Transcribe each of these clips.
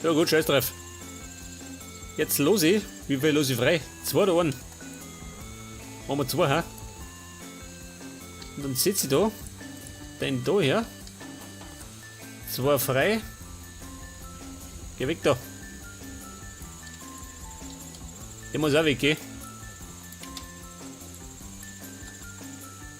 Ja gut, scheiß drauf. Jetzt los ich. Wie viel los ich frei? Zwei da einen. Machen wir zwei, hä? Und dann setze ich da den da her. Zwei frei. Geh weg da. Der muss auch weggehen.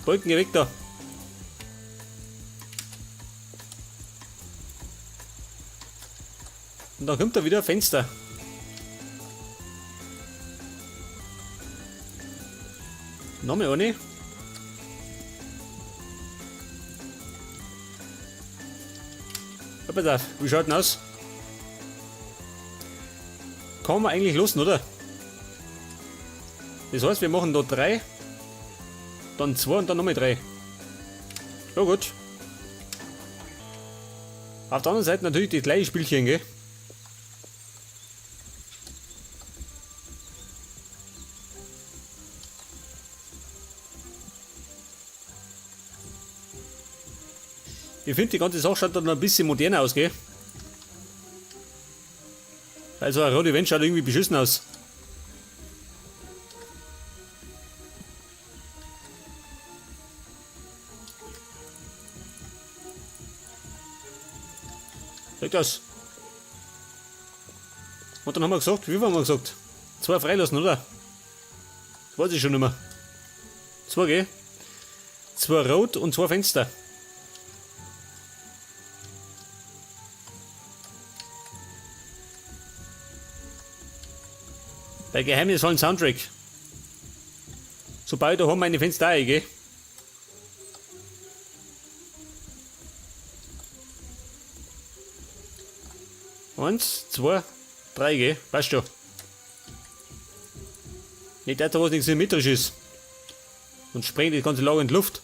Balken, geh weg da. Und dann kommt da wieder ein Fenster. Nochmal eine. Ja, pass auf, wie schaut denn aus? Kann man eigentlich losen, oder? Das heißt, wir machen da 3, dann 2 und dann nochmal 3. Ja gut. Auf der anderen Seite natürlich die gleiche Spielchen, gell? Ich finde, die ganze Sache schaut dann ein bisschen moderner aus, gell? Also ein rote Wand schaut irgendwie beschissen aus. Sieht das. Und dann haben wir gesagt, wie haben wir gesagt? 2 freilassen, oder? Das weiß ich schon nicht mehr. 2, gell? 2 rot und 2 Fenster. Bei geheimnisvollen Soundtrack. Sobald da haben meine Fenster auch, gell? 1, 2, 3, gell? Passt schon. Nicht der, was nicht symmetrisch ist. Und sprengt die ganze Lager in die Luft.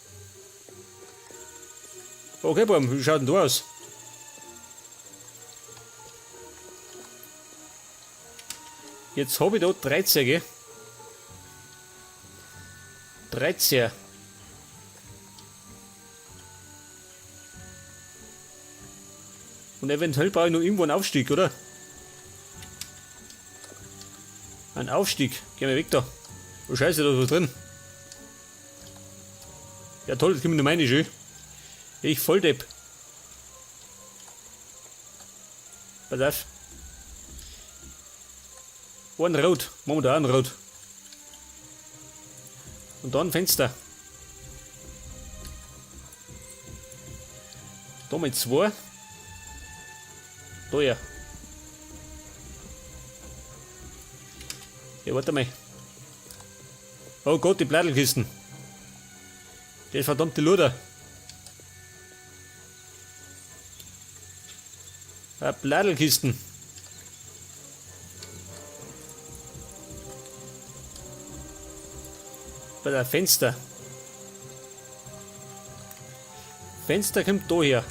Okay, Baum, wie schaut denn da aus? Jetzt hab ich da 13, gell? 13. Und eventuell brauche ich noch irgendwo einen Aufstieg, oder? Ein Aufstieg. Geh mal weg da. Oh Scheiße, da ist was drin. Ja toll, jetzt kommt nur meine schön. Ich Volldepp. Pass auf. Ein Rot. Machen wir da auch ein Rot. Und dann Fenster. Da mal 2. Da ja. Ja, warte mal. Oh Gott, die Blattelkisten. Das verdammte Luder. Ah, Blattelkisten. Bei der Fenster. Fenster kommt da her.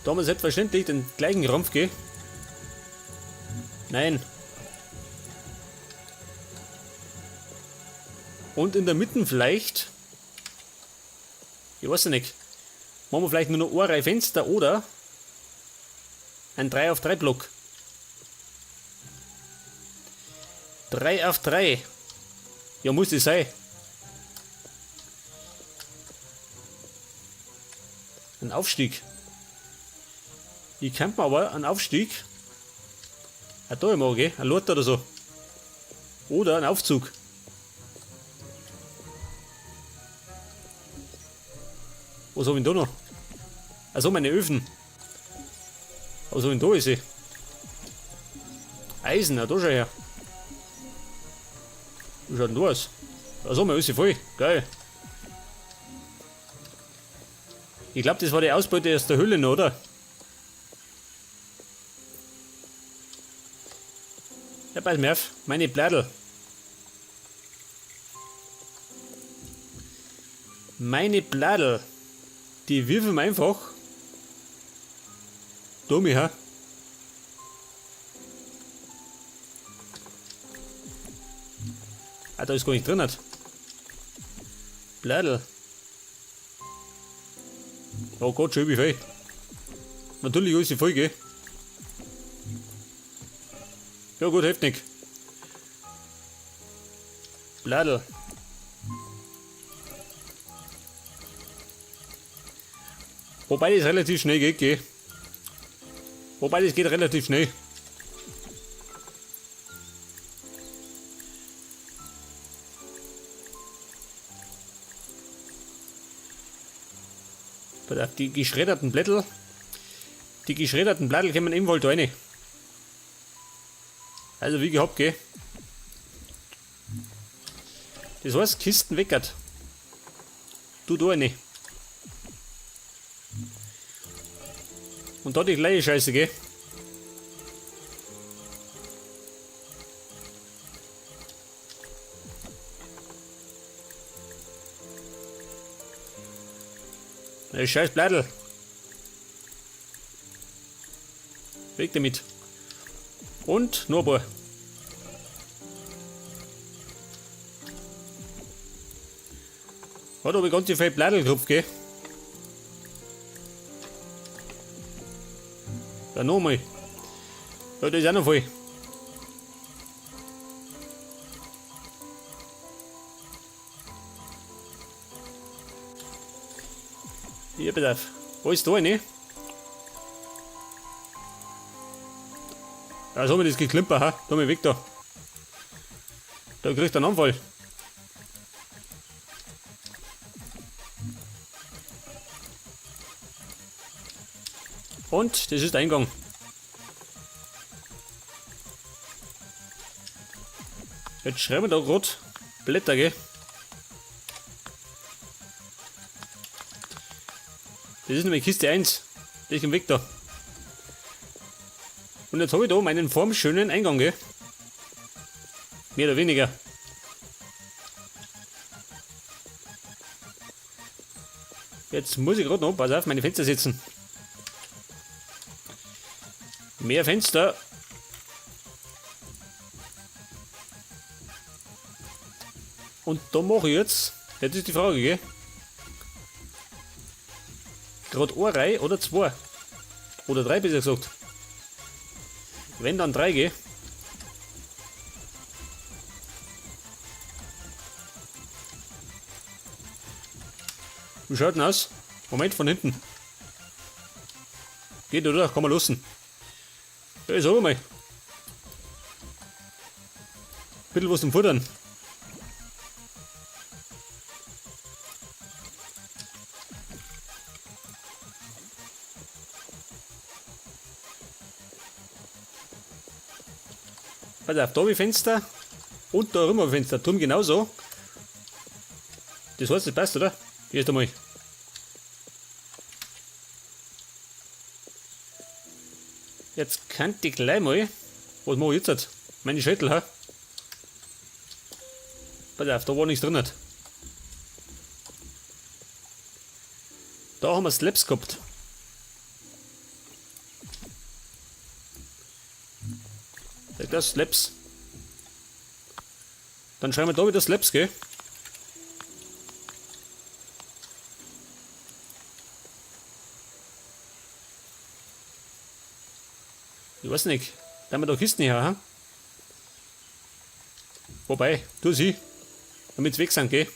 Da haben wir selbstverständlich den gleichen Rampf, gell? Nein. Und in der Mitte vielleicht. Ich weiß ja nicht. Machen wir vielleicht nur noch eine Reihe Fenster oder ein 3 auf 3 Block. 3 auf 3. Ja, muss das sein. Ein Aufstieg. Ich könnte mir aber einen Aufstieg. Ah, da immer, gell? Ein Lothar oder so. Oder ein Aufzug. Was hab ich denn da noch? Also meine Öfen. Was hab ich denn da? Ist sie? Eisen, na, da schau her. Wie schaut denn da aus? Also, mal alles voll. Geil. Ich glaub, das war die Ausbeute aus der Höhle noch, oder? Ja, pass mir auf, meine Bladel. Meine Bladel. Die wirfen wir einfach. Dummi, ha? Ah, da ist gar nicht drin. Hat. Blädel. Oh Gott, schon wie viel. Natürlich alles voll, gell? Ja gut, hilft nicht. Blädel. Wobei das relativ schnell geht, gell? Wobei das geht relativ schnell. Pass auf, die geschredderten Blättel. Die geschredderten Blättel kommen ebenfalls da rein. Also wie gehabt, gell? Das heißt, Kisten weckert. Du da rein. Und da die gleiche Scheiße, gell? Das scheiß Blättel. Weg damit. Und noch ein paar. Hat aber ganz viel Blättel gehabt, gell? Ja, nochmal. Ja, das ist auch noch voll. Hier, pass auf. Alles da, ne? Ja, so haben wir das geklimper, ha? Da mal weg da. Da kriegt er einen Anfall. Und das ist der Eingang. Jetzt schreiben wir da grad Blätter, gell? Das ist nämlich Kiste 1. Das ist im Weg da. Und jetzt habe ich da meinen formschönen Eingang, gell? Mehr oder weniger. Jetzt muss ich grad noch, pass auf, meine Fenster setzen. Mehr Fenster. Und da mache ich jetzt, jetzt ist die Frage, gell? Gerade eine Reihe oder zwei? Oder drei, besser gesagt. Wenn, dann drei, gell? Wie schaut denn aus? Moment, von hinten. Geht, oder? Kann man lassen. Ja, sag mal. Bisschen was zum Futtern. Pass auf, da habe ich Fenster und da drüben habe ich Fenster. Drum genauso. Das heißt, das passt, oder? Erst einmal. Jetzt könnte ich gleich mal. Was mache ich jetzt? Meine Schädel, hä? Pass auf, da war nichts drin. Da haben wir Slabs gehabt. Das Slabs. Dann schreiben wir da wieder Slabs, gell? Ich weiß nicht. Da haben wir da Kisten her, ha? Wobei, tu sie. Damit's weg sind, gell?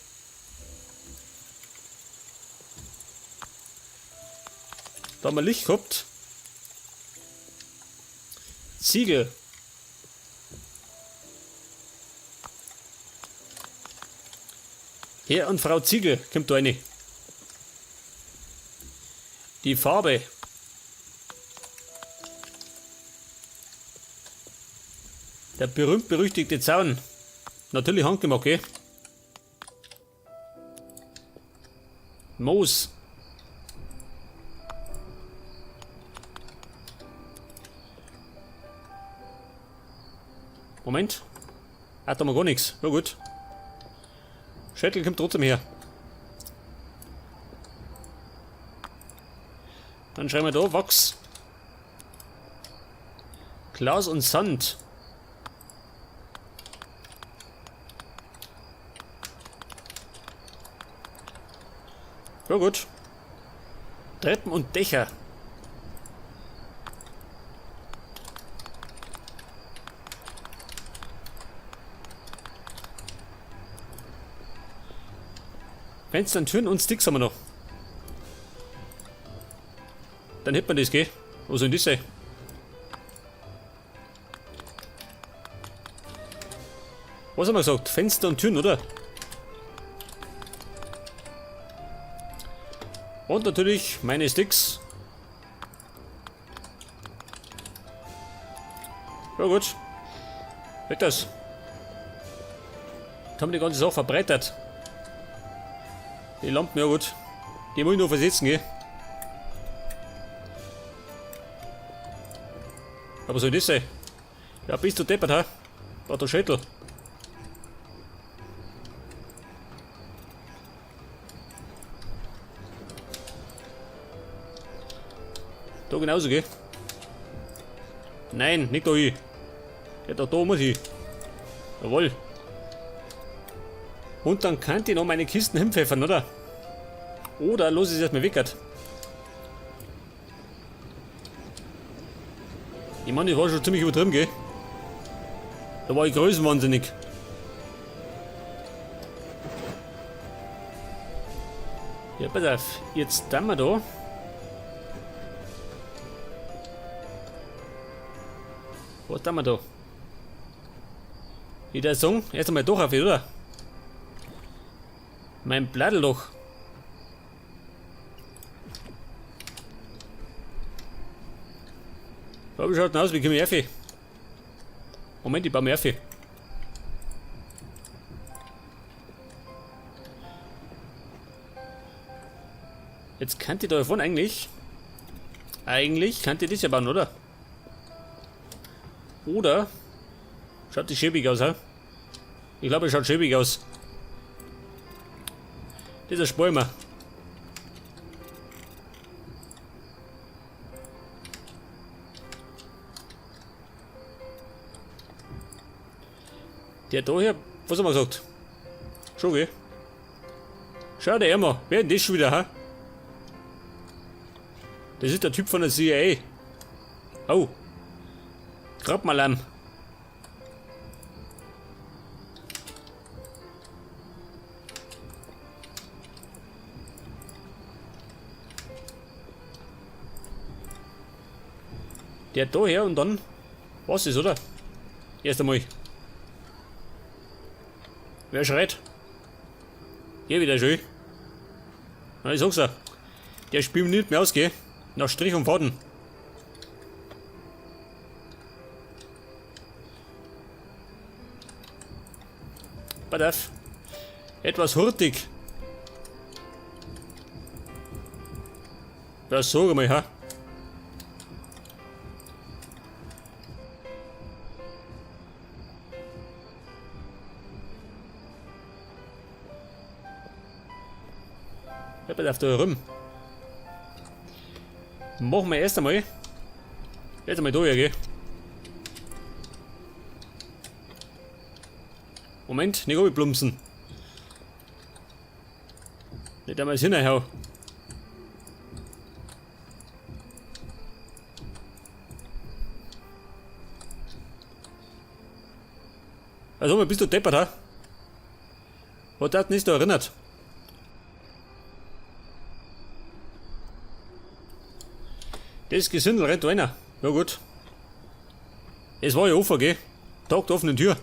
Da haben wir Licht gehabt. Ziegel. Herr und Frau Ziegel kommt da rein. Die Farbe. Der berühmt-berüchtigte Zaun. Natürlich handgemacht, gell? Moos. Moment. Ah, da haben wir gar nichts. Ja gut. Schädel kommt trotzdem her. Dann schreiben wir da Wachs. Glas und Sand. Ja gut. Treppen und Dächer. Fenster und Türen und Sticks haben wir noch. Dann hätten wir das, gell? Was soll denn das sein? Was haben wir gesagt? Fenster und Türen, oder? Und natürlich meine Sticks. Ja gut. Weg das. Jetzt haben wir die ganze Sache verbreitert. Die Lampen, ja gut. Die muss ich nur versetzen, gell? Aber soll das sein? Ja, bist du deppert, ha? War der Schädel. Da genauso, gell? Nein, nicht da hin. Ja, da muss ich. Jawohl. Und dann kann ich noch meine Kisten hinpfeffern, oder? Oder los ist erstmal wickert. Ich meine, ich war schon ziemlich übertrieben, gell? Da war ich größenwahnsinnig. Ja, pass auf. Jetzt tun wir da. Was tun wir da? Ich würde sagen, erst einmal Dach auf, oder? Mein Blattl-Dach. Wie schaut denn aus? Wie komme ich auf? Moment, ich baue mir auf. Jetzt kann ich da davon eigentlich. Eigentlich kann ich das ja bauen, oder? Oder? Schaut die schäbig aus, hä? Ich glaube, es schaut schäbig aus. Das ist ein Spalmer. Der da hier, was haben wir gesagt? Schon, gell? Schau dir einmal, wer denn das schon wieder, hä? Das ist der Typ von der CIA. Oh. Krabbenalarm. Der da her und dann was ist, oder? Erst einmal. Wer schreit? Geh wieder schön. Na, ich sag's ja. Der spielt nicht mehr aus, gell? Nach Strich und Faden. Pass auf. Etwas hurtig. Das sag mal, ha? Ja, pass auf, da rum. Machen wir erst einmal. Erst einmal da, ja, gell? Moment, nicht runterplumpsen. Nicht einmal hinhau. Also, bist du deppert, ha? Hat das nicht erinnert? Das Gesindel rennt einer. Ja gut. Es war ja offen, gell? Tag der offenen Tür.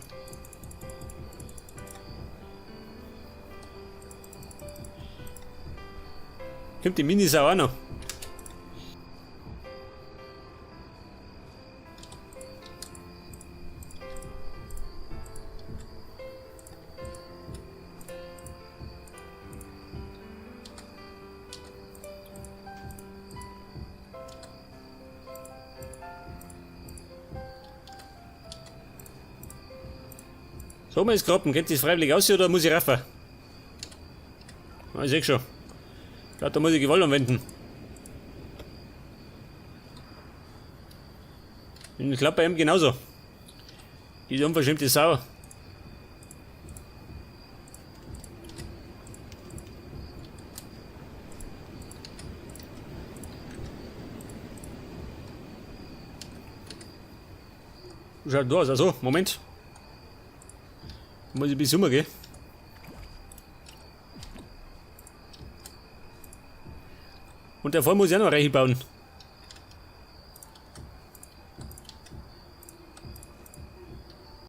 Kommt die Minisau auch noch. So, mal Kroppen, geht das freiwillig aus oder muss ich raffen? Na, ich seh schon. Ich glaub, da muss ich Gewalt anwenden. Und ich glaub bei ihm genauso. Diese unverschämte Sau. Wie schaut da aus? Also, Moment. Muss ich ein bisschen umgehen. Und davor muss ich auch noch Reiche bauen.